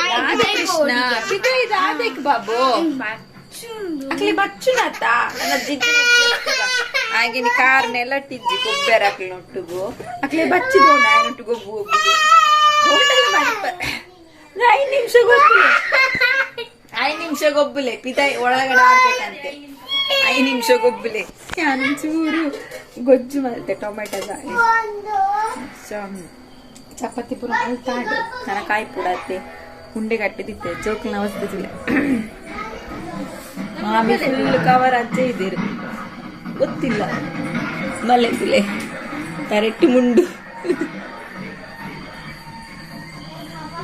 Radhakrishna ಪಿದೈದ ಆದಕ್ಕೆ Babu ಅಕ್ಲಿ ಬಚ್ಚುನತ್ತ ನನ್ನ ಜಿಜ್ಜಿ ಆಗಿನ ಕಾರ್ನೆಲ್ಲ ಟಿಜ್ಜಿ ಕೊಬ್ಬರ ಅಕ್ಲಿ ನೊಟ್ಟುಗು ಅಕ್ಲೆ ಬಚ್ಚಿದೋಣ ನೊಟ್ಟು ಗೊಬ್ಬು ಗೊಬ್ಬು ಹೋಟೆಲ್ ಮಲ್ಪ 5 ನಿಮಿಷ ಗೊತ್ತಿಲ್ಲ 5 ನಿಮಿಷ ಗೊಬ್ಬುಲೆ ಪಿದಾಯಿ ಒಳಗಡೆ ಆಡ್ಬೇಕಂತೆ 5 ನಿಮಿಷ ಗೊಬ್ಬುಲೆ ನಾನು ಚೂರು ಗೊಜ್ಜು ಮಲ್ತೆ ಟೊಮೆಟೊ ಚಪಾತಿ ಪೂರ ಮಲ್ತಾಂಡು ನನ್ನ ಕಾಯಿ ಪುಡತ್ತೆ ಉಂಡೆ ಕಟ್ಟಿದಿತ್ತೆ ಜೋಕ್ಲ ಅವಸ್ಥಿಲ್ಲ ಮಾಮಿ ಫುಲ್ ಕವರ್ ಅಜ್ಜೆ ಇದ್ದೀರಿ ಗೊತ್ತಿಲ್ಲ ಮಲೆ ಕರೆಕ್ಟ್ ಮುಂಡು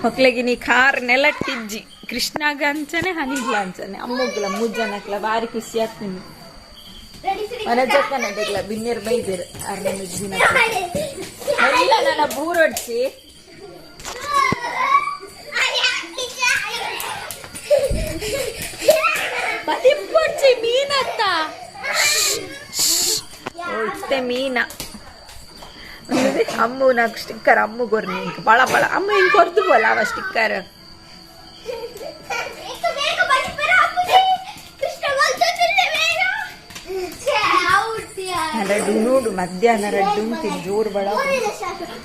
ಮಕ್ಳಿಗೆ ನೀ ಕಾರ್ ನೆಲಟ್ಟಿಜ್ಜಿ ಕೃಷ್ಣಾಗ ಅಂಚನೆ ಹನಿಗ್ಲ ಅಂಚನೆ ಅಮ್ಮಗ್ಲ ಮೂಜನಕ್ಲ ಬಾರಿ ಖುಷಿ ಆಗ್ತೀನಿ ಮನಜಕ್ಕನ ದೇಗ್ಲ ಬಿನ್ನೇರ್ ಬೈದಿರ್ ಅರ್ನ ದಿನ ಎಲ್ಲ ನನ್ನ ಬೂರೊಡ್ಸಿ ಬಲಿಪ್ಪೊಡ್ಚಿ ಮೀನತ್ತ ಇತ್ತೆ ಮೀನ ಅಮ್ಮು నాకు ಸ್ಟಿಕ್ಕರ್ ಅಮ್ಮು ಗೊರ್ನಿ ಇಂಕ ಬಳ ಬಳ ಅಮ್ಮ ಹಿಂಗೆ ಕೊರ್ದು ಬೋಲ ಅವ ಸ್ಟಿಕ್ಕರ್ ರಡ್ಡು ನೋಡು ಮಧ್ಯಾಹ್ನ ರಡ್ಡು ಉಂತೀನಿ ಜೋರು ಬಡ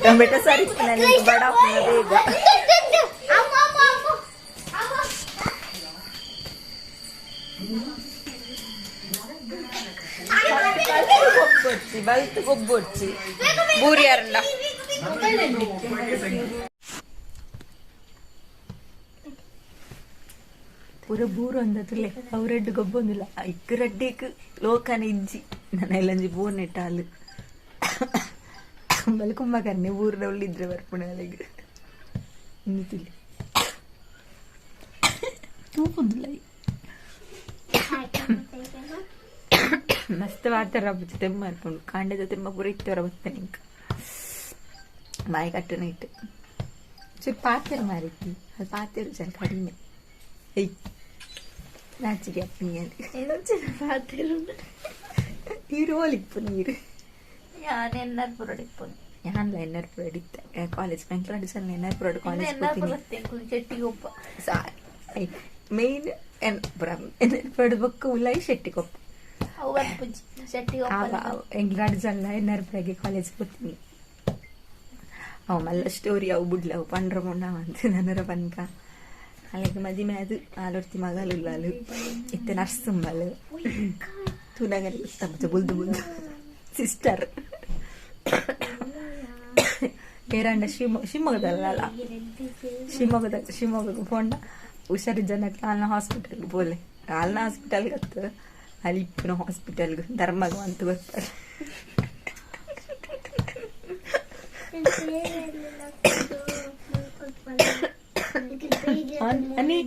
ಟೊಮೆಟೊ ಸಾರಿ ನನಗೆ ಬಡ ಬೇಗ ಗೊಬ್ಬೊಡ್ಚಿ ಬಲ್ತು ಗೊಬ್ಬೊಡ್ಚಿ ಬೂರಿಯಾರಂಡ ಪೂರ ಬೂರು ಅಂದತುಲೆ ಅವು ಗೊಬ್ಬೊಂದಿಲ್ಲ ಐಕ್ ರಡ್ಡೇಕ್ ಲೋಕನ ಇಜ್ಜಿ ನನ್ನ ಎಲ್ಲಂಜಿ ಬೋನೆಟ್ಟಾಲು ಬಲ್ ಕುಂಬಕರ್ಣೆ ಊರ್ದ ಉಳ್ಳಿದ್ರೆ ಬರ್ಪುಣೆ ಅಲೆಗ್ ಇನ್ನುತಿಲ್ಲ ತೂಪುಂದಿಲ್ಲ ಮಸ್ತ್ ವಾತಾರ ತೆಮ್ಮ ಅರ್ಪುಂಡು ಕಾಂಡದ ತೆಮ್ಮ ಪೂರ ಇತ್ತವರ ಬತ್ತನೆ ಇಂಕ ಬಾಯಿ ಕಟ್ಟನ ಇಟ್ಟು ಚೂರು ಪಾತೆರ್ ಮಾರಿತ್ತಿ ಅದು ಪಾತೆರು ಜನ ಕಡಿಮೆ ಏಯ್ ನಾಚಿಗೆ ಅಪ್ಪನಿಗೆ ನೀರು ಹೋಲಿಪ್ಪು ನೀರು ഞാൻ എണ്ണാർപ്പുറം ಯಾನ್ಲ ಎನ್ನರ್ಪುರ ಇತ್ತೆ ಕಾಲೇಜ್ ಬೆಂಗ್ಳೂರು ಸಲ ಎನ್ನರ್ಪುರ ಕಾಲೇಜ್ ಹೋಗ್ತೀನಿ ಶೆಟ್ಟಿಗೊಪ್ಪ ಮೇನ್ ಎನ್ಪುರ ಎನ್ನರ್ಪುರ ಬೊಕ್ಕ ಉಲಾಯಿ ಶೆಟ್ಟಿಕೊಪ್ಪ ಎಂಗ್ಲಾಡ್ ಜಲ್ಲ ಎನ್ನರ್ಪುರಗೆ ಕಾಲೇಜ್ ಹೋಗ್ತೀನಿ ಅವು ಮಲ್ಲ ಸ್ಟೋರಿ ಅವು ಬುಡ್ಲ ಅವು ಪಂಡ್ರ ಮೊಂಡ ಅಂತ ನನ್ನರ ಪನ್ಪ ಅಲ್ಲಿಗೆ ಮದಿಮೆ ಅದು ಆಲೊರ್ತಿ ಮಗಲುಲ್ಲಾಲು ಇತ್ತೆ ನರ್ಸುಂಬಲು ತೂನಗಲಿ ತಮ್ಮ ಬುಲ್ದು ಬುಲ್ದು ಸಿಸ್ಟರ್ ಏರಂಡ ಶಿವಮೊಗ್ಗದಲ್ಲ ಶಿವಮೊಗ್ಗದ ಶಿವಮೊಗ್ಗಕ್ಕೆ ಪೋಂಡ ಹುಷಾರು ಜನಕ್ಕೆ ಅಲ್ನ ಹಾಸ್ಪಿಟಲ್ಗೆ ಬೋಲೆ ಅಲ್ನ ಹಾಸ್ಪಿಟಲ್ಗೆ ಹತ್ತು ಅಲ್ಲಿ ಇಪ್ಪನ ಹಾಸ್ಪಿಟಲ್ಗೆ ಧರ್ಮಗ ಅಂತ ಬರ್ತಾರೆ ಅನಿ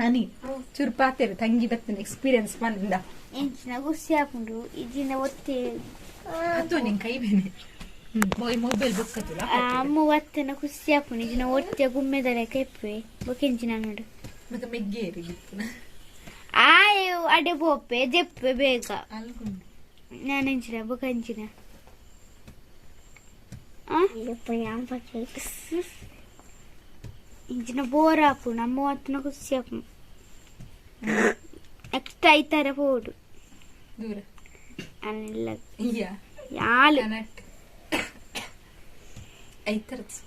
ಅನಿ ಚೂರು ಪಾತೇರು ತಂಗಿ ಬರ್ತೇನೆ ಎಕ್ಸ್ಪೀರಿಯನ್ಸ್ ಬಂದ ಎಂಚಿನ ಖುಷಿ ಆಪುಂಡು ಇಜಿನ ಒತ್ತೆ ಅದು ನಿನ್ ಕೈ ಬೇನೆ ಮೊಬೈಲ್ ಬುಕ್ಕತ್ತಲ್ಲ ಅಮ್ಮ ಒತ್ತನ ಖುಷಿ ಆಪುಂಡು ಇಜಿನ ಒತ್ತೆ ಗುಮ್ಮೆದಲೆ ಕೆಪ್ಪೆ ಬೊಕೆಂಚಿನ ನೋಡು ಮತ್ತೆ ಮೆಗ್ಗೇರಿ ಆಯ್ ಅಡೆ ಪೋಪೆ ಜೆಪ್ಪೆ ಬೇಗ ನಾನು ಎಂಚಿನ ಬೊಕಂಚಿನ ಇಂಚಿನ ಬೋರ್ ಆಪುಂಡು ಅಮ್ಮ ಒತ್ತನ ಖುಷಿ ಆಪುಂಡು ನೆಕ್ಸ್ಟ್ ಐತಾರೆ ಪೋಡು ದೂರ ಅಲ್ಲ ಇಯ್ಯ ಯಾಲು ಕನೆಕ್ಟ್ ಐತರದು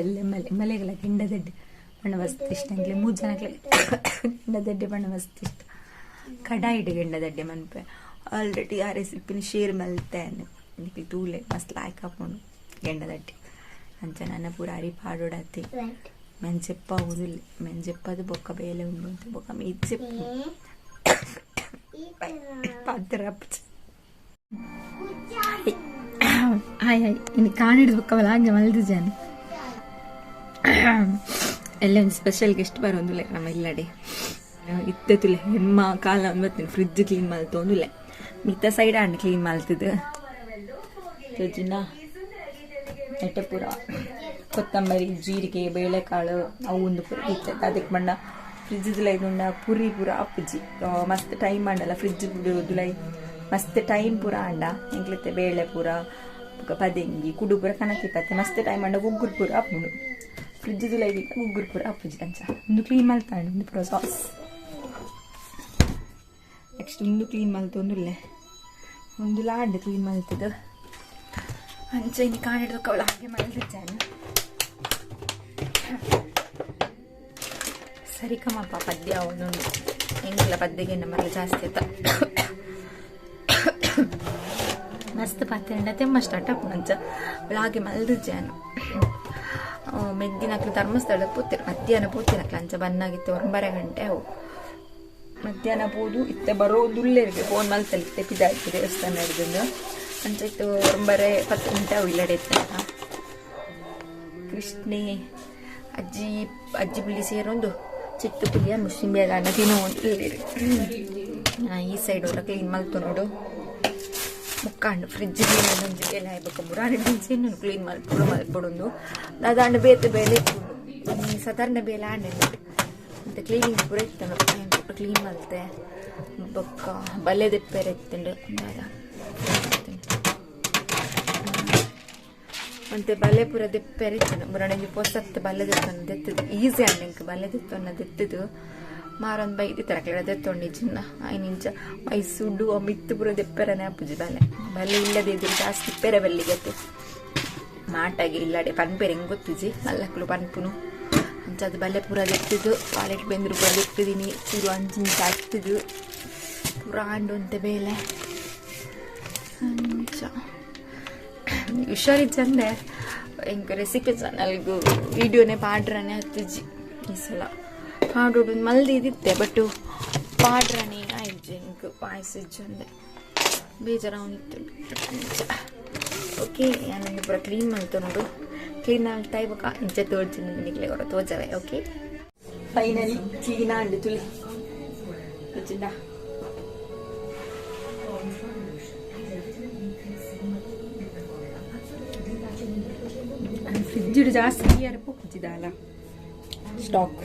ಎಲ್ಲ ಮಲೆ ಮಲೆಗಳ ಗೆಂಡದಡ್ಡೆ ಬಣ್ಣ ಮಸ್ತ್ ಇಷ್ಟ ಅಂಗ್ಲೆ ಮೂರು ಜನಕ್ಲೆ ಗೆಂಡದಡ್ಡೆ ಬಣ್ಣ ಮಸ್ತ್ ಇಷ್ಟ ಕಡಾಯಿಡು ಗೆಂಡದಡ್ಡೆ ಮನ್ಪೆ ಆಲ್ರೆಡಿ ಆ ರೆಸಿಪಿನ ಶೇರ್ ಮಲ್ತೇನೆ ನಿಕ್ಲಿ ತೂಲೆ ಮಸ್ತ್ ಲಾಯ್ಕ್ ಆಪುಂಡು ಗೆಂಡದಡ್ಡೆ ಅಂಚ ನನ್ನ ಪೂರ ಅರಿ ಪಾಡೋಡತ್ತೆ ಮೆಂಚೆಪ್ಪ ಆಗುದಿಲ್ಲ ಮೆಂಚೆಪ್ಪದು ಬೊಕ್ಕ ಬೇಲೆ ಉಂಡು ಅಂತ ಬೊಕ್ಕ ಮೀಚೆಪ್ಪು ಪಾತ್ರ ಹಾಯ್ ಹಾಯ್ ಇನ್ನು ಕಾಣಿಡ್ದು ಬೊಕ್ಕವಲ್ಲ ಹಾಗೆ ಮಲ್ದು ಜನ ಎಲ್ಲ ಒಂದು ಸ್ಪೆಷಲ್ ಗೆಸ್ಟ್ ಬರೋಂದಿಲ್ಲ ನಮ್ಮ ಇಲ್ಲಡೆ ಇತ್ತೆ ತುಲೆ ಹೆಮ್ಮ ಕಾಲ ಒಂದು ಬರ್ತೀನಿ ಫ್ರಿಜ್ ಕ್ಲೀನ್ ಮಲ್ತೊಂದಿಲ್ಲ ಮಿತ್ತ ಸೈಡ್ ಆಂಡ್ ಕ್ಲೀನ್ ಮಲ್ತದು ತೋಜಿನ ನೆಟ್ಟೆ ಪೂರ ಕೊತ್ತಂಬರಿ ಜೀರಿಗೆ ಬೇಳೆಕಾಳು ಅವು ಒಂದು ಪೂರ ಇತ್ತೆ ಅದಕ್ಕೆ ಬಣ್ಣ ಫ್ರಿಜ್ ಇದುಂಡ ಪುರಿ ಪೂರ ಅಪ್ಪುಜಿ ಮಸ್ತ್ ಟೈಮ್ ಆಂಡಲ್ಲ ಫ್ರಿಜ್ ದುಲೈ ಮಸ್ತ್ ಟೈಮ್ ಪೂರ ಆಂಡ ಎಂಕ್ಲತ್ತೆ ಬೇಳೆ ಪೂರ ಮಲ್ಪುಗ ಪದೆಂಗಿ ಕುಡು ಪೂರ ಕನತಿ ಪತ್ತೆ ಮಸ್ತ್ ಟೈಮ್ ಅಂಡ ಗುಗ್ಗುರು ಪೂರ ಆಪುಂಡು ಫ್ರಿಜ್ ದುಲೈ ಗುಗ್ಗುರು ಪೂರ ಆಪುಜಿ ಅಂಚ ಒಂದು ಕ್ಲೀನ್ ಮಲ್ತಾಂಡು ಒಂದು ಪೂರ ಸಾಸ್ ನೆಕ್ಸ್ಟ್ ಒಂದು ಕ್ಲೀನ್ ಮಲ್ತೊಂದುಲ್ಲೆ ಒಂದು ಲಾಂಡ್ ಕ್ಲೀನ್ ಮಲ್ತದ ಅಂಚ ಇನ್ನು ಕಾಣಿಡ್ದು ಕವಳ ಹಾಗೆ ಮಲ್ತಿದ್ದಾನೆ ಸರಿ ಕಮ್ಮಪ್ಪ ಪದ್ಯ ಒಂದೊಂದು ಹೆಂಗಿಲ್ಲ ಪದ್ಯಗೆ ನಮ್ಮಲ್ಲಿ ಜಾಸ್ತಿ ಆಯ್ತಾ ಮಸ್ತ್ ಪಾತ್ರೆ ತೆಮ್ಮ ಸ್ಟಾರ್ಟ್ ಆಪುಂಡು ಅವಳು ಹಾಗೆ ಮಲ್ದಿಜ್ಜಾನು ಮೆದ್ದಿನಕ್ಲು ಧರ್ಮಸ್ಥಳಕ್ಕೆ ಪೋತಿರು ಮಧ್ಯಾಹ್ನ ಪೋತಿನಕ್ಲು ಅಂಚ ಬನ್ನಾಗಿತ್ತು ಒಂಬರೆ ಗಂಟೆ ಅವು ಮಧ್ಯಾಹ್ನ ಪೋದು ಇತ್ತೆ ಬರೋದುಲ್ಲೇರಿಗೆ ಫೋನ್ ಮಲ್ತಲ್ಲಿ ಇತ್ತೆ ಪಿದಾಯ್ತು ದೇವಸ್ಥಾನ ಹಿಡಿದು ಅಂಚ ಇತ್ತು ಒಂಬರೆ 10 ಗಂಟೆ ಅವು ಇಲ್ಲಡೆ ಇತ್ತಂತ ಕೃಷ್ಣೆ ಅಜ್ಜಿ ಅಜ್ಜಿ ಪುಳ್ಳಿ ಸೇರೊಂದು ಚಿಕ್ಕ ಪುಲಿಯ ಮುಸ್ಲಿಂ ಬೇಗ ತಿನ್ನು ಇಲ್ಲಿರಿ ಈ ಸೈಡ್ ಅವರ ಕ್ಲೀನ್ ಮಲ್ತು ನೋಡು ಮುಕ್ಕಾಂಡು ಫ್ರಿಜ್ ಕ್ಲೀನ್ ಒಂಜಿ ಬೇಲೆ ಆಯ್ಬೇಕು ಮುರಾನಿ ಇನ್ನೊಂದು ಕ್ಲೀನ್ ಮಲ್ಪೊಡು ಮಲ್ಪೊಡೊಂದು ಅದಾಂಡ ಬೇತೆ ಬೇಲೆ ಇಪ್ಪುಂಡು ಸಾಧಾರಣ ಬೇಲೆ ಆಂಡ ಮತ್ತೆ ಕ್ಲೀನಿಂಗ್ ಪೂರ ಇತ್ತು ಕ್ಲೀನ್ ಮಲ್ತೆ ಬೊಕ್ಕ ಬಲ್ಲೆ ದೆಪ್ಪೆರೆ ಇತ್ತುಂಡು ಮತ್ತೆ ಬಲ್ಲೆ ಪೂರ ದೆಪ್ಪೆರೆ ಇತ್ತುಂಡು ಮುರಾಣಿ ಪೊಸತ್ತು ಬಲ್ಲೆ ದೆತ್ತೊಂದು ದೆತ್ತದು ಈಸಿ ಅಂಡ ಇಂಕ್ ಬಲ್ಲೆ ದೆತ್ತೊಂದು ದೆತ್ತದು ಮಾರೊಂದು ಬೈದಿ ತರಕಲೆ ದೆತ್ತೊಂಡು ಜಿನ್ನ ಐನಿಂಚ ಮೈಸೂಡು ಮಿತ್ತು ಪೂರ ದೆಪ್ಪೆರನೆ ಆಪುಜಿ ಬಲ್ಲೆ ಬಲ್ಲೆ ಇಲ್ಲದೆ ಇದ್ರೆ ಜಾಸ್ತಿ ಪೆರೆ ಬಲ್ಲಿಗತ್ತೆ ಮಾಟಾಗಿ ಇಲ್ಲಡೆ ಪನ್ಪೆರೆ ಹೆಂಗೆ ಗೊತ್ತಿಜಿ ಮಲ್ಲಕ್ಲು ಪನ್ಪುನು ಅಂಚ ಅದು ಬಲ್ಲೆ ಪೂರ ದೆತ್ತದು ವಾಲೆಟ್ ಬೆಂದ್ರು ಪೂರ ದೆತ್ತಿದೀನಿ ಚೂರು ಅಂಚಿಂಚ ಹತ್ತದು ಪೂರ ಆಂಡು ಅಂತೆ ಬೇಲೆ ಅಂಚ ಹುಷಾರಿಜ್ಜಂದೆ ಎಂಕ್ ರೆಸಿಪಿ ಚಾನಲ್ಗು ವೀಡಿಯೋನೇ ಪಾಡ್ರನೆ ಹತ್ತಿಜ್ಜಿ ಈ ಸಲ ಪಾಡೋಡು ಮಲ್ದಿದ್ದಿತ್ತೆ ಬಟ್ ಪಾಡ್ರನೆ ಆಯ್ಜಿ ಎಂಕ್ ಪಾಯಸ ಇಜ್ಜಂದೆ ಬೇಜಾರಾವನಿತ್ತು. ಓಕೆ ನಾನು ಪೂರ ಕ್ಲೀನ್ ಮಲ್ತು ನೋಡು ಕ್ಲೀನ್ ಆಗ್ತಾ ಇವಾಗ ಇಂಚ ತೋರ್ಜಿನ ನಿಕ್ಲೆ ಕೊರ ತೋಜವೆ. ಓಕೆ ಫೈನಲಿ ಕ್ಲೀನ್ ಆಂಡ್ ತುಲಿ ಗೊತ್ತಿಲ್ಲ ಫ್ರಿಜ್ ಜಾಸ್ತಿ ನೀರು ಪೋಕ್ಜಿದಾಲ ಸ್ಟಾಕ್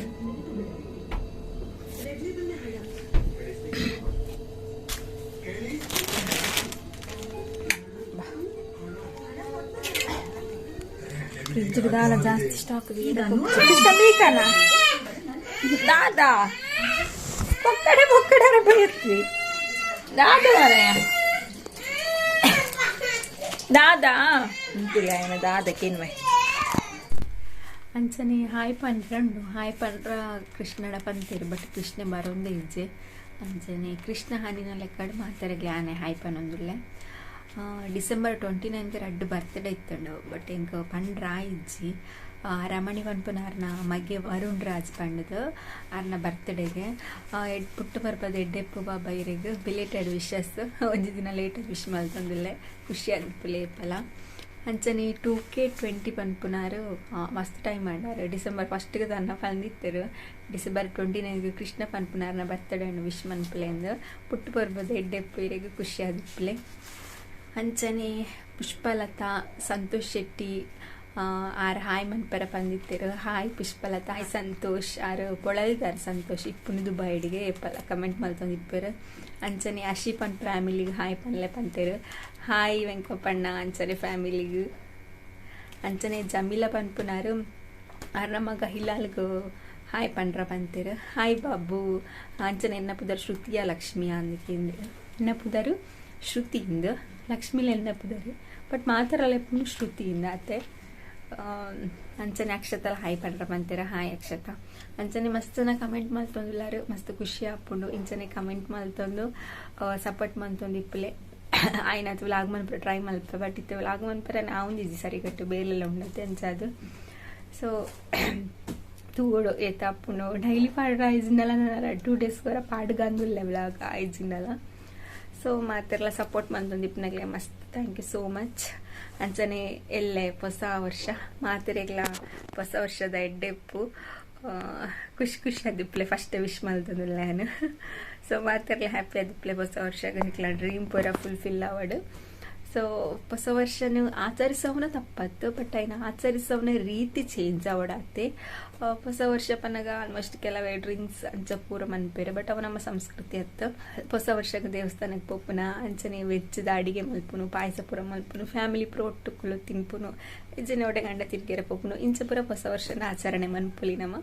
ಫ್ರಿಜ್ ದಾಲ ಜಾಸ್ತಿ ಸ್ಟಾಕ್ ಕೃಷ್ಣ ಬೇಕನ ದಾದಾ ಪೊಕ್ಕಡೆ ಪೊಕ್ಕಡೆ ಬೈರ್ತಿ ದಾದಾ ಮಾರಾಯ ದಾದಾ ಅಂತಿಲ್ಲ ದಾದಕ್ಕೇನ್ವೈ ಅಂಚನೆ ಹಾಯ್ ಪಂಡ್ರಂಡು ಹಾಯ್ ಪಂಡ್ರ ಕೃಷ್ಣಡ ಪಂತೇರು ಬಟ್ ಕೃಷ್ಣ ಬರೋಂದೇ ಇಜ್ಜೆ ಅಂಚನೆ ಕೃಷ್ಣ ಹಾನಿನ ಲೆಕ್ಕಡ್ ಮಾತಾರಗ್ಲೆ ಆನೆ ಹಾಯ್ ಪನೊಂದುಲ್ಲೆ. ಡಿಸೆಂಬರ್ 29 ರಡ್ಡು ಬರ್ತ್ಡೇ ಇತ್ತಂಡು ಬಟ್ ಎಂಕ್ ಪಂಡ್ರ ಇಜ್ಜಿ. ರಮಣಿ ಪನ್ಪುನ ಮಗೆ ವರುಣ್ ರಾಜ್ ಪಂಡದು ಆರ್ನ ಬರ್ತ್ಡೇಗೆ ಎಡ್ ಪುಟ್ಟು ಬರ್ಪದ ಎಡ್ಡೆಪ್ಪು ಬಾಬಾ ಇರೆಗ್ ಬಿಲೇಟೆಡ್ ವಿಶಸ್ ಒಂಜಿ ದಿನ ಲೇಟಾಗಿ ವಿಶ್ ಮಲ್ತೊಂದುಲ್ಲೆ ಖುಷಿ ಆದಿಪ್ಪುಲೆ ಏಪಲ. ಅಂಚನೆ 2K20 ಪನ್ಪುನಾರು ಮಸ್ತ್ ಟೈಮ್ ಆಂಡಾರು ಡಿಸೆಂಬರ್ 1ಗೆ ತನ್ನ ಪಂದಿತ್ತರು ಡಿಸೆಂಬರ್ 29 ಕೃಷ್ಣ ಪನ್ಪುನಾರ್ನ ಬರ್ತಡೇ ವಿಶ್ ಮನ್ಪುಲೆ ಪುಟ್ಟು ಪರ್ಬದ ಎಡ್ಡೆಪ್ಪು ಇರೆಗ್ ಖುಷಿ ಆದಿಪ್ಪುಲೆ. ಅಂಚನೆ ಪುಷ್ಪಲತಾ ಸಂತೋಷ್ ಶೆಟ್ಟಿ ಆರ್ ಹಾಯ್ ಮನ್ಪರ ಪಂದಿತ್ತರು ಹಾಯ್ ಪುಷ್ಪಲತಾ ಹಾಯ್ ಸಂತೋಷ್ ಆರ್ ಪೊಳಲಿದಾರ್ ಸಂತೋಷ್ ಇಪ್ಪುನು ದುಬೈಡಿಗೆ ಏಪಲ ಕಮೆಂಟ್ ಮಲ್ತೊಂದು ಇಪ್ಪೆರ್. ಅಂಚನೆ ಅಶಿಪನ್ ಫ್ಯಾಮಿಲಿಗೆ ಹಾಯ್ ಪನ್ಲೆ ಪಂತೇರು ಹಾಯ್ ವೆಂಕಪ್ಪಣ್ಣ ಅಂಚನೆ ಫ್ಯಾಮಿಲಿಗೆ. ಅಂಚನೆ ಜಮೀಲ ಪನ್ಪುನಾರು ಆರ್ನ ಮಗ ಹಿಲಾಲ್ಗು ಹಾಯ್ ಪಂಡ್ರ ಪಂತೇರು ಹಾಯ್ ಬಾಬು. ಅಂಚನೆ ಎನ್ನ ಪುದರ್ ಶ್ರುತಿಯ ಲಕ್ಷ್ಮಿ ಅಂದಕ್ಕೆ ಎನ್ನ ಪುದರು ಶ್ರುತಿಯಿಂದ ಲಕ್ಷ್ಮೀಲ ಎನ್ನ ಪುದರು ಬಟ್ ಮಾತಾರಲ್ಲ ಶ್ರುತಿಯಿಂದ ಅತ್ತೆ. ಅಂಚನೆ ಅಕ್ಷತಲ ಹಾಯ್ ಪಂಡ್ರ ಪಂತೀರ ಹಾಯ್ ಅಕ್ಷತ. ಅಂಚನೆ ಮಸ್ತ್ ಜನ ಕಮೆಂಟ್ ಮಲ್ತೊಂದುಲ್ಲಾರು ಮಸ್ತ್ ಖುಷಿ ಆಪುಂಡು ಇಂಚನೆ ಕಮೆಂಟ್ ಮಲ್ತೊಂದು ಸಪೋರ್ಟ್ ಮಲ್ತೊಂದು ಇಪ್ಪುಲೆ. ಆಯ್ನಾತ್ ವ್ಲಾಗ್ ಮನ್ಪುರ ಟ್ರೈ ಮಲ್ಪ ಬಟ್ ಇತ್ತೆ ವ್ಲಾಗ್ ಮನ್ಪುರ ನಾವೊಂದಿಜ್ಜಿ ಸರಿಗಟ್ಟು ಬೇಲೆಲ್ಲ ಉಂಡತ್ತೆ ಅಂಚದು. ಸೊ ತೂವೊಡು ಏತಾಪುಂಡು ಡೈಲಿ ಪಾಡ್ರ ಐಜಿಂಡಲ ನಾನು 2 ಡೇಸ್ ವರ ಪಾಡ್ಗಂದುಲ್ಲೆ ವ್ಲಾಗ್ ಐಜಿಂಡಲ. ಸೊ ಮಾತೆರ್ಲ ಸಪೋರ್ಟ್ ಮಲ್ತೊಂದು ಇಪ್ಪುನಗ್ಲೆ ಮಸ್ತ್ thank you so much. ಅಂಚನೆ ಎಲ್ಲೆ ಹೊಸ ವರ್ಷ ಮಾತೆರೆಗ್ಲ ಹೊಸ ವರ್ಷದ ಎಡ್ಡೆಪ್ಪು ಖುಷಿ ಖುಷಿ ಆದಿಪ್ಪಲೆ ಫಸ್ಟ್ ವಿಶ್ ಮಲ್ತೊಂದುಲ್ಲೆ ನಾನು. ಸೊ ಮಾತೆರ್ಲ ಹ್ಯಾಪಿ ಆದಿಪ್ಪಲೆ ಹೊಸ ವರ್ಷ ನಿಕ್ಲ ಡ್ರೀಮ್ ಪೂರ ಫುಲ್ಫಿಲ್ ಆವಡ್. ಸೊ ಸೊ ಹೊಸ ವರ್ಷನ ಆಚರಿಸವನ ತಪ್ಪತ್ತು, ಬಟ್ ಐನ ಆಚರಿಸವನ ರೀತಿ ಚೇಂಜ್ ಆವಡಾತೆ. ಹೊಸ ವರ್ಷ ಪನ್ನಗ ಆಲ್ಮೋಸ್ಟ್ ಕೆಲವೇ ಡ್ರಿಂಕ್ಸ್ ಅಂಚ ಪೂರ ಮನ್ಪೇರು, ಬಟ್ ಅವ ನಮ್ಮ ಸಂಸ್ಕೃತಿ ಅತ್ತು. ಹೊಸ ವರ್ಷಕ್ಕೆ ದೇವಸ್ಥಾನಕ್ಕೆ ಪೋಪುನ, ಅಂಚನೆ ವೆಜ್ದ ಅಡಿಗೆ ಮಲ್ಪುನು, ಪಾಯಸ ಪೂರ ಮಲ್ಪುನು, ಫ್ಯಾಮಿಲಿ ಪೂರ ಒಟ್ಟುಕುಲು ತಿನ್ಪುನು, ಇಜ್ಜನೆ ಒಡೆ ಗಂಡ ತಿರ್ಗೆರೆ ಪೋಪುನು, ಇಂಚ ಪೂರ ಹೊಸ ವರ್ಷನ ಆಚರಣೆ ಮನ್ಪುಲಿ ನಮ.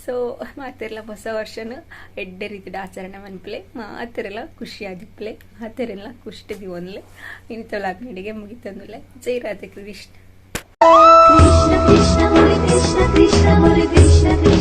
ಸೊ ಮಾತೆರ್ಲ ಹೊಸ ವರ್ಷನ ಎಡ್ಡೆ ರೀತಿದ ಆಚರಣೆ ಮನ್ಪುಲೆ, ಮಾತೆರೆಲ್ಲ ಖುಷಿಯಾದಿಪ್ಪಲೆ, ಮಾತೆರೆಲ್ಲ ಖುಷಿ ದಿವೊನ್ಲೆ. ಇನಿತ ವ್ಲಾಗ್ ಮುಗಿತಂದುಲೆ. ಜೈ ರಾಧೆ ಕೃಷ್ಣ. ಕೃಷ್ಣ ಕೃಷ್ಣ ಮುರಿ ಕೃಷ್ಣ ಕೃಷ್ಣ ಮುರಿ ಕೃಷ್ಣ ಕೃಷ್ಣ.